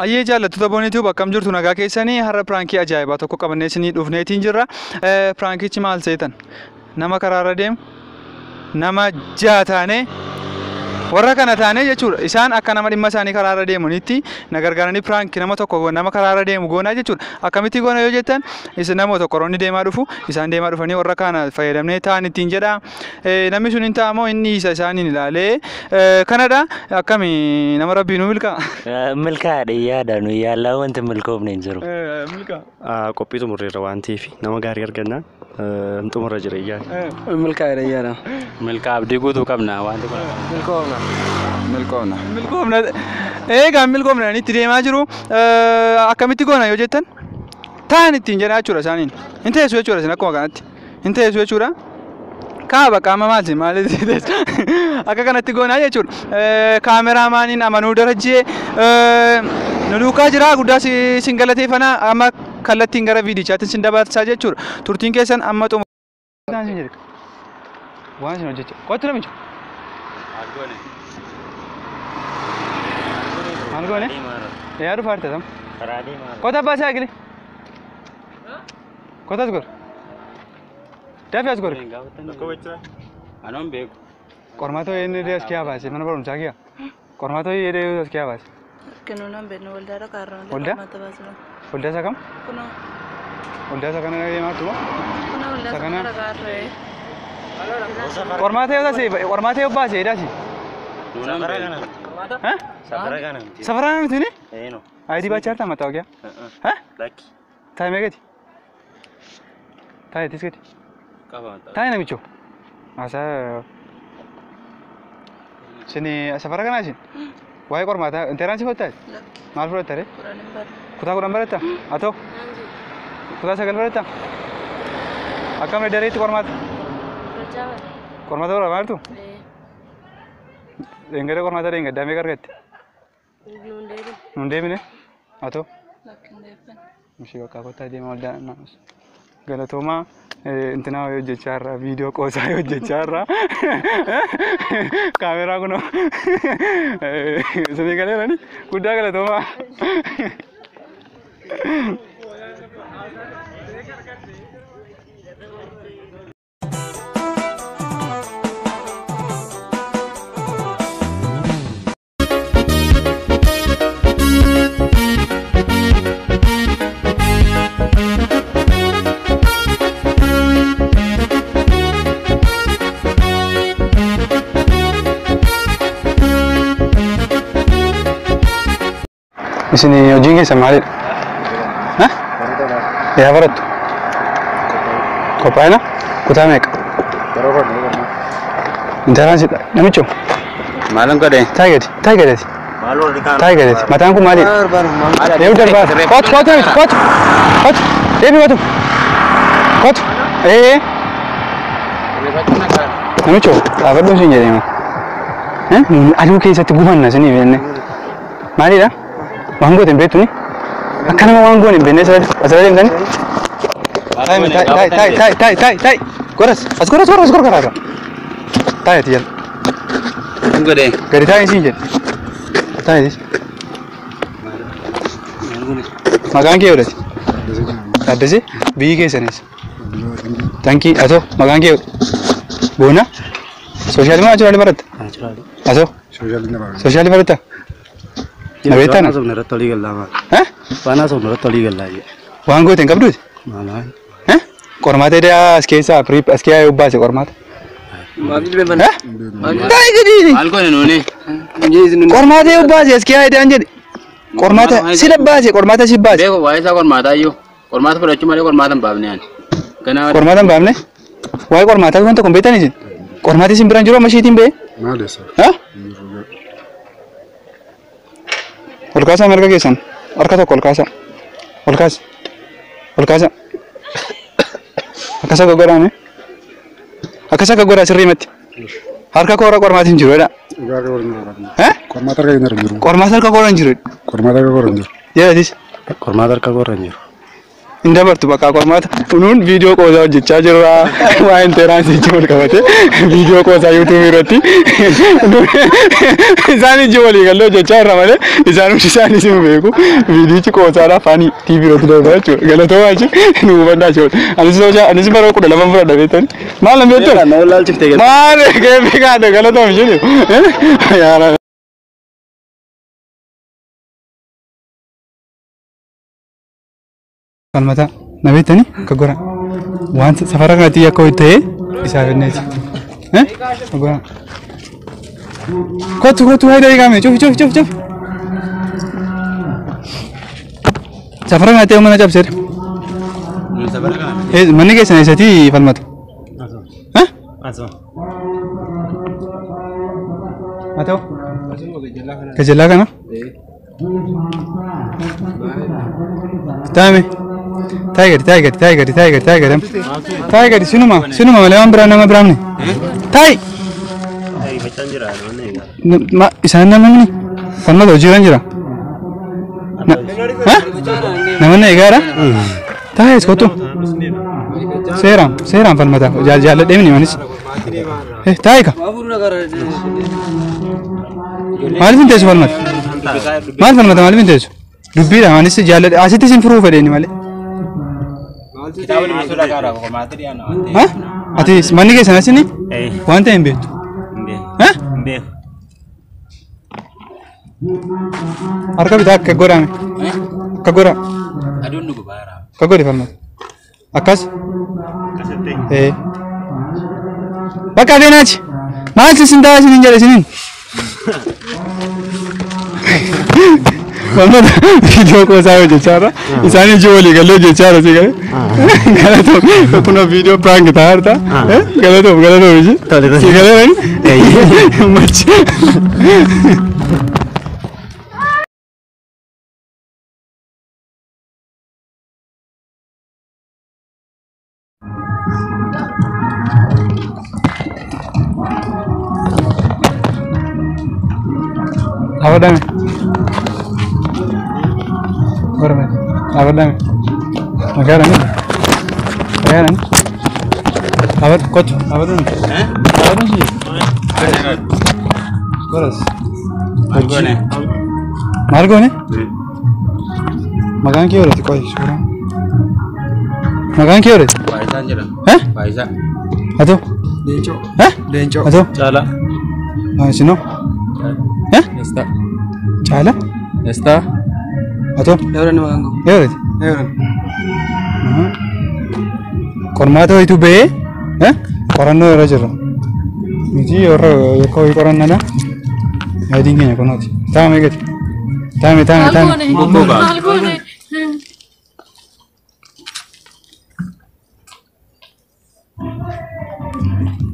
Ayyee jaallattoota Boonituu bakkam jirtu nagaa keessanii har'a piraankii ajaa'ibaa tokko qabannee isinii dhufneetiin jirra. Piraankichi maal seetan? Nama karaarra deemu, nama ja'a taanee warra kana taanee jechuudha. Isaan akka nama dhimma isaanii karaarra deemanitti na gargaaranii piraankii nama tokko nama karaarra deemu goonaa jechuudha. Akkamitti goona yoo jettan isin nama tokko roonni deemaa dhufu isaan deemaa dhufanii warra kana fayyadamnee ta'an ittiin jedha. Namni sun hin ta'amoo inni isa isaaniin ilaalee kanadha. Akkami nama rabbii nu milkaa? Milkaa'aadha yaada nu yaallaa wanti milkoofne hin jiru. Milkaa. Qophii xumurreerra waan ta'eef nama gaarii argannaan hin xumurra jira yaada. Milkaa'aadha yaada. Milkaa abdii guutuu qabna wanti kun. Milkoofna. Milkoofna. Milkoofna. Eegaa milkoofna itti deemaa jiru. Akkamitti goona yoo jettan ta'an ittiin jedhaa jechuudha isaaniin. Hin teessu jechuudha isin akkuma kanatti. Hin teessu jechuudha. Kaaba qaama maalti maalitti teessu? Akka kanatti goonaa jechuudha. Kaameraamaaniin Amanuu Darajjee nu duukaa jira guddaa sin galateeffana amma kallattiin gara viidichaatti sin dabarsaa jechuudha. Turtiin keessan amma xumura. Waan isin hojjechaa. Kottu namicha. Maal goone? Yaa dhufa harta sam. Kota abbaa isaa eegale. Kota as gor. Dafii as gor. Anoon beeku. Qormaata inni as kiyaa baase mana barumsaa kiyaa. Qormaata inni as kiyaa baase. Kennuun beeknu waldaadha kaarraa. Waldaa? Waldaa isa kam? Kunoo. Waldaa isa kana deemaa turte moo? Kunoo waldaa isa kana kaarree. Qormaata yoo taasise qormaata yoo baase edaasi. Safara kana. Safara kana miti. Safara kana miti ni? Eeno. ID baachaa jirta mattaawoqiyaa? Lakki. Taa'e meeqati? Taa'e tiskati. Taa'e namicho. Haasaa. Isin safara kanaa isin? Waa'ee qormaataa intaraansii fudhattaa? Maal fudhatta ree? Kutaa 10 baratta? Haa ta'u? Kutaa 9 baratta? Akkam dareetti qormaata? Qormaata barataa maaltu? Dheengadda qormaata dheengaddaa meeqa argatte? Nuun deebine. Haa ta'u? Ishee bakka kottaa deema waldaa galatoomaa intinaa wayii hojjechaa irraa viidiyoo qoosaa hojjechaa irraa kaameraa kunoo isinii galeerani guddaa galatoomaa. Isin hojiin keessan maalidha? Yaa barattu? Qophaa'ina? Kutaa meeqa? Intaraansii namicho? Maalan godhe? Taa'e gadi, taa'e gadi. Taa'e gadi. Mataan kun maalidha? Deemu darbaa. Kottu, kottu namicho, kottu. Kottu, deemi kottu. Kottu. Ee. Namicho, dhaabadhu siin jedhee aduu keessatti gubanna isinii jenne. Maalidha? Waan goote hin beektu ni? Akka nama waan goone hin beekne asirra deemtanii? Taa'i taa'i taa'i taa'i taa'i taa'i taa'i goras as goras goras gor karaarra. Taa'i ati jala. Godhe. Gadi taa'i siin jedhe. Taa'i. Maqaan kee godhati? Taaddasee biyyi keessanis? Tankii atoo maqaan kee Boona? Sooshaali moo naachuraalii baratta? Atoo? Sooshaali baratta? Nabeettana? Waan goote hin qabduuti? Qormaata edaa as keessaa as keessaa yoo baase qormaata. Taa'e gadi. Maal goone nuuni? Qormaata yoo baase as keessaa edaan jedhe. Qormaata si baase qormaata si baase. Beeku waa'ee isaa qormaataa iyyuu. Qormaata fudhachuu malee qormaata hin baafne ani. Qormaata hin baafne? Waa'ee qormaataa waan tokko hin beektan isin? Qormaata isin biraan jiru amma ishiitiin ba'e? Maal isa? Ol kaasaa marga keessan harka tokko ol kaasaa ol kaasi ol kaasaa akkas akka godhame akkas akka godhaa sirriimatti harka koora qormaati hin jiru jedha. Qormaata harka keenya hin jiru. Qormaata harka koora hin jiru. Qormaata harka koora hin jiru. Jedhatis. Qormaata harka koora hin jiru. Hin dabartu bakka qormaata. Nuun viidiyoo qoosaa hojjechaa jirra. Waa entrance ijji wal qabate viidiyoo qoosaa YouTube irratti. Isaan ijji walii galee hojjechaa jirra malee isaan hundi isaanii si beeku. Viidiyichi qoosaadha afaanii TV irratti darba jechuudha. Galatoomaa jechuun nu hubannaa jechuudha. Anis sooshaa anis bara 12 fudhadha beektani. Maal hin beektan? Na wallaalchiftee galte. Maal keefi kaadha galatoom jedhu. Yaara. Falmata na beektani akka gora waan safara kanatti akka hojii ta'ee isaaf inneeti. Akka gora. Kottu kottu hayda eegame cufi cufi cufi cufi. Safara kanatti mana cabseera. Manni keessan eessatti falmata? Haa ta'u. Gajallaa kana? Taa'ame. Taa'e gadi taa'e gadi taa'e gadi taa'e gadi taa'e gadi. Taa'e gadi sinuma sinuma malee waan biraa nama biraamne. Taa'e. Isaan namni falmata hojiirra jira. Namoonni eegaadha. Taa'e kottu. Seeraan seeraan falmata jaalladhee mini manis. Taa'e ka. Maaliif hin teessu falmata? Maal falmata maaliif hin teessu? Dubbiidha manis jaalladhe asitti isin furuu fedheeni malee. Ati manni keessan asini waan ta'e hin beektu. Harka bitaa akka godhame. Akka godha. Akka godhi falmata. Akkas. Bakka beenaachi. Maal isin ta'a isin hin jedhe isiniin. Falmata viidiyoo qoosaa hojjechaa irra isaan ijji walii galee hojjechaa irra si galee. Galatoom kunoo viidiyoo prank ta'aa jirta. Galatoom galatoom ijji. Si galee wani. Machi. Abadame. Gorme. Abadame. Magarani. Magarani. Abad kot. Abadun. Eh? Abadun si. Goras. Margone. Margone? Magaan kee horate qoy suuraa. Magaan kee horate? Faayisaan jedhama. Eh? Faayisaa. Haa ta'u. Leencoo. Eh? Leencoo. Haa ta'u. Caalaa. Isinoo? Eh? Dastaa. Caalaa? Dastaa. Haa ta'u. Eewwan maqaan koo. Ee horate? Eewwan. Qormaata wayitu ba'ee qorannoo irra jirra. Nuti warra yakka wayii qorannadha. Yaadiin keenya kunooti. Taa'ame gadi. Taa'ame taa'ame taa'ame. Maal goone?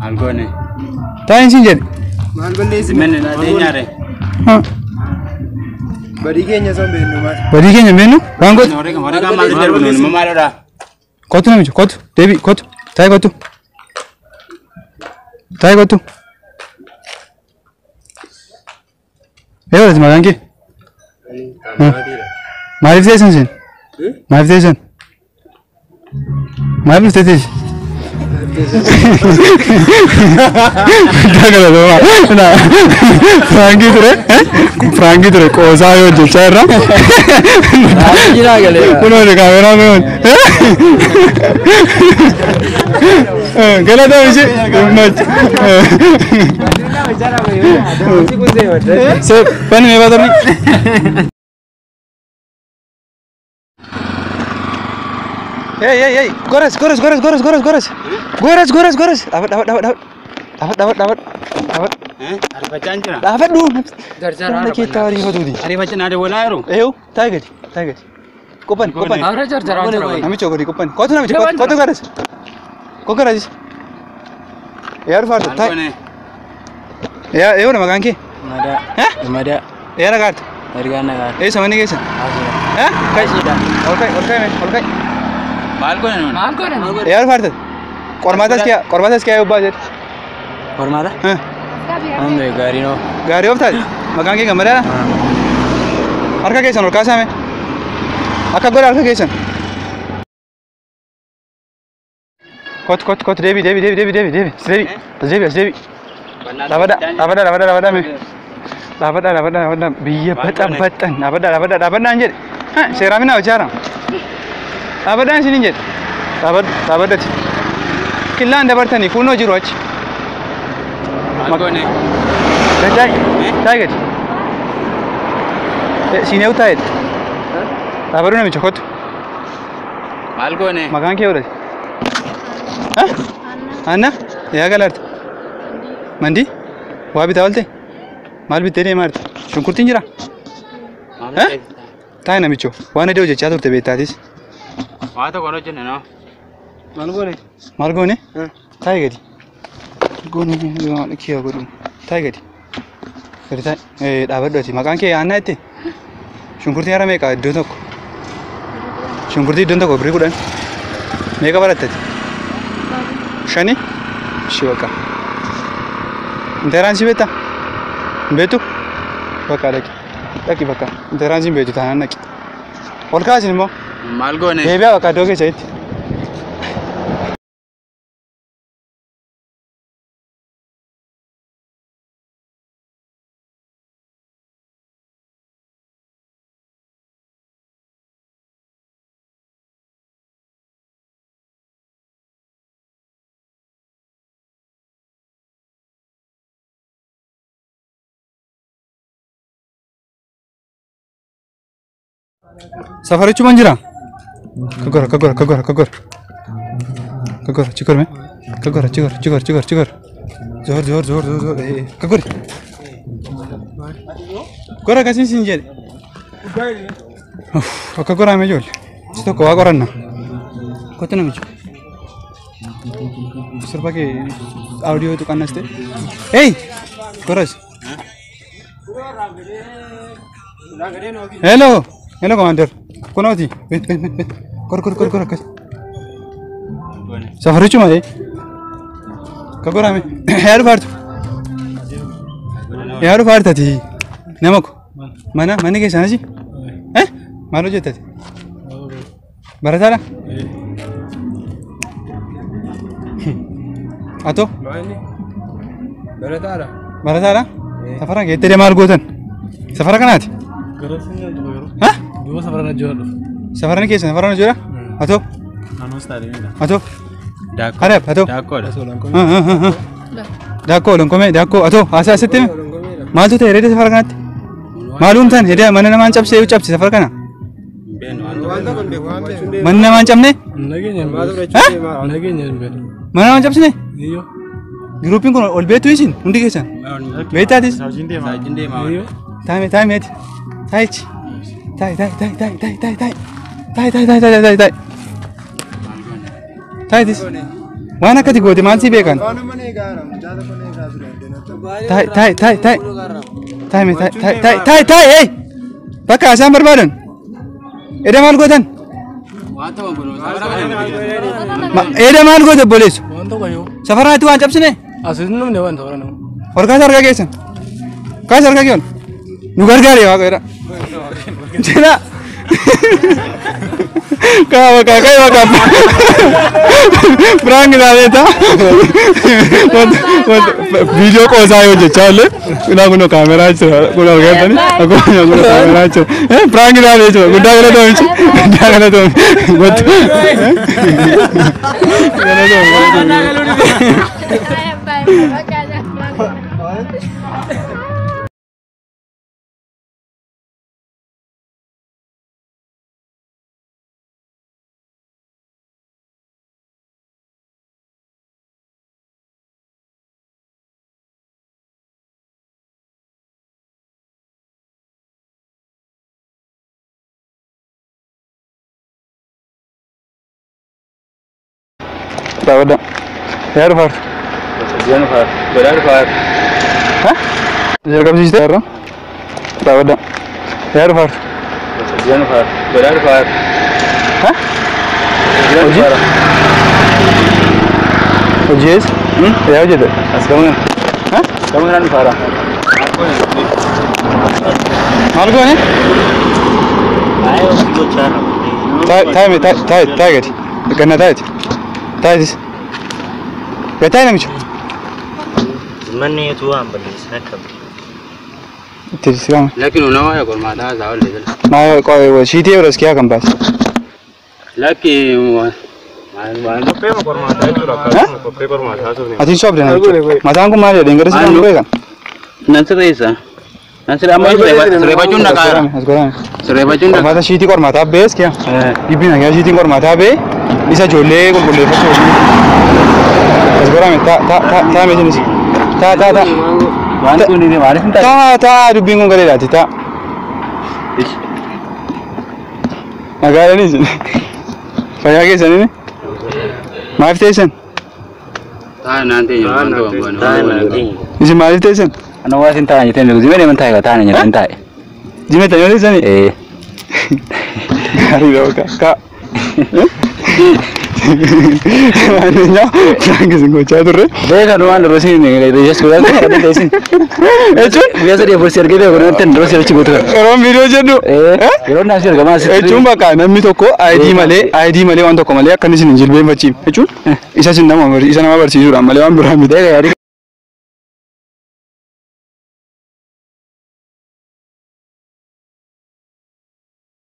Maal goone? Taa'in siin jedhe. Maal balleessine? Manni na teenyaare. Badii keenya osoo hin beeknu maal? Badii keenya hin beeknu? Waan gootu. Warri kaan maal darbu nuun maalodha? Kottu namicha kottu deebi kottu taa'e kottu. Taa'e kottu. Ee horate maqaan kee? Maaliif teessan isin? Maaliif teessan? Maaliif dhuftee teessi? Firaankii ture firaankii ture qoosaa yoo hojjechaa irra. Kunoo kaameraa meeyoon. Galatoom ishee. Bani mee baatarni. Hey hey hey, goras goras goras goras goras goras. Goras goras goras. Dhaabadhu dhaabadhu dhaabadhu. Dhaabadhu dhaabadhu dhaabadhu. Ariifachaan jira. Dhaabadhu. Humna keetti ariifatuuti. Ariifachaan na dawwalaa jiru. Eeyyuu taa'e gadi taa'e gadi. Qophan qophan. Namicha gadi qophan. Kottu namicha kottu garas. Kottu garas. Yaa dhufaartu taa'e. Yaa eeyyuu maqaan kee? Madaa. Madaa. Yaa nagaartu. Ergaa nagaartu. Eessa manni keessa? Ka'i. Ol ka'i ol ka'i ol ka'i. Maal goone nuun? Maal goone? Yaa dhufaartu. Qormaatas kiyaa qormaatas kiyaa yobbaa jedhe. Qormaata? Hundi gaarii noo. Gaarii of taate maqaan kee gammadaadha? Harka keessan ol kaasaame. Akka godha harka keessan. Kottu kottu kottu deebi deebi deebi deebi deebi deebi as deebi as deebi as deebi. Dhaabadha dhaabadha dhaabadha dhaabadha mee. Dhaabadha dhaabadha dhaabadha biyya baxan dhaabadha dhaabadha dhaabadhaan jedhe. Seeraamina hojjaara. Dhaabadhaan isiniin jedhe. Dhaabadhu dhaabadhati. Killaan dabartanii kunoo jiru achi. Maal goone? Taayi taayi gadi. Siinee taa'e. Dhaabadhu namicha kottu. Maal goone? Maqaan kee godhate. Anna yaa galaarte. Mandii waa bitaa oolte? Maal bittee deemaa jirta? Shunkurtiin jira? Taayi namicho waan adii hojjechaa turte beektaatis. Waa tokko hin hojjenne noo. Maal goone? Maal goone? Taayi gadi. Goone kiyya godhu. Taayi gadi. Gadi taayi. Dhaabadhu ati. Maqaan kee Aanna jette? Shunkurtiin hara meeqa iddoo tokko? Shunkurtii iddoon tokko birrii 10. Meeqa barattati? 5? Ishii bakka. Inteeraansii beektaa? Hin beektu? Bakka dhaqi. Dhaqi bakka. Inteeraansii hin beektu taanaan dhaqi. Ol kaasin immoo. Maal goone? Deebi'aa bakka iddoo keessanitti. Safarichuma jira? Kagora kagora kagora kagora. Kagora chikor me. Kagora chikor chikor chikor chikor. Zor zor zor zor zor. Kagori. Gora kasin sin jedhe. Uff akka goraame ijoollee. Si tokko waa qoranna. Kottu namicha. Sirba kee audio tuqannas ta'e. Hey! Goras. Hello! Hello commander. Kunooti. Wait wait wait wait. Kor kor kor kor akkas. Safarichuma ee. Ka goraame. Yaa dhufaartu. Yaa dhufaartati. Nama ko. Mana manni keessan asii? Eh? Maal hojjettati? Barataadha? Atoo? Barataadha. Barataadha? Safara geettee maal gootan? Safara kanaati? Hah? Safarani keessan safarana jira? Atoo? Atoo? Harab atoo? Daakkoo olonkomee daakkoo atoo haasaa asitti hime? Maaltu ta'e reeda safara kanatti? Maalum tan hidee mana namaan cabsee yoo cabse safara kana? Mana namaan cabne? Mana namaan cabsine? Giruupiin kun ol beektu isin hundi keessan? Beektaatis? Taa'ime taa'ime taa'ichi. Taa'i taa'i taa'i taa'i taa'i taa'i taa'i taa'i taa'i taa'i taa'i taa'i taa'i taa'itis. Waan akkati goote maal sii beekan? Taa'i taa'i taa'i taa'i taa'ime taa'i taa'i taa'i taa'i hey! Bakka isaan barbaadan. Eda maal gootan? Eda maal goote obboleessu? Safaraatti waan cabsine? Ol kaasa harka keessan. Kaasa harka kee ol. Nu gargaari waaqa jedha. Jedha. Kaa bakka kaa bakka. Prank ilaaleta. Viidiyoo qoosaa yoo jechaa illee kunaa kunoo kaameraa jira kunoo argatanii akkuma kunoo kaameraa jira. Prank ilaalee jira guddaa galatoomichi guddaa galatoomi. Galatoomi. Dhaabadha. Yaa dhufaartu. Yaa dhufaartu. Godhaa dhufaartu. Ha? Jalqabsiiste? Dhaabadha. Yaa dhufaartu. Yaa dhufaartu. Godhaa dhufaartu. Ha? Hojii? Hojii eessa? Yaa hojjete? As gama kana. Ha? Gama kanaan dhufaara. Maal goone? Taa'i taa'i taa'i taa'i gadi. Ganna taa'iti. Taa'itis. Gataa namicha. Manni utuu waan balleessin akkam. Itti siqama. Lakki nu nama ya qormaataa isaa ollee jala. Maa shiitii yeroo iskiyaa kan baase. Lakki maal maal. Qophee qormaataa jechuudha. Eh? Qophee qormaataa sun. Ati sobde namicha. Mataan kun maal jedheen gara siqamu beekan. Nan sirreessa. Nan sirreessa amma sirreeffachuun dhaqaara. As godhame. Sirreeffachuun dhaqaara. Qormaata shiitii qormaataa ba'ee iskiyaa. Dhibbi nagaa shiitiin qormaataa ba'ee isa ijoollee qulqulleeffachuu. As godhame taa taa taa taa meesinis. Taa taa taa. Waan kun maaliif hin taane? Taa taa dubbiin kun galeedhaati taa. Nagaadhaniis. Fayyaa keessanii maaliif teessan? Taa'e naan ta'e waan ta'u Taa'e naan ta'e. Isin maaliif teessan? Ana waa isin taa'an jettee zimee deeman taa'e taa'an jettee taa'e. Zimee ta'e yoo teessanii? Ee. Gaarii dha kaa. Maaneenyaa piraank isin gochaa turre. Beeka nu waan rosin rejes godhaa ture teessin. Jechuun Guyyaa sadii afur si argee beeku namatti hin rosin achi gootu. Yeroon viidiyoo jedhu. Yeroo naaf si argamaa asitti. Jechuun bakka namni tokko ID malee ID malee waan tokko malee akka inni isin hin jilbeenfachiifne jechuun isa isin nama barsiisuudhaan malee waan biraa miti.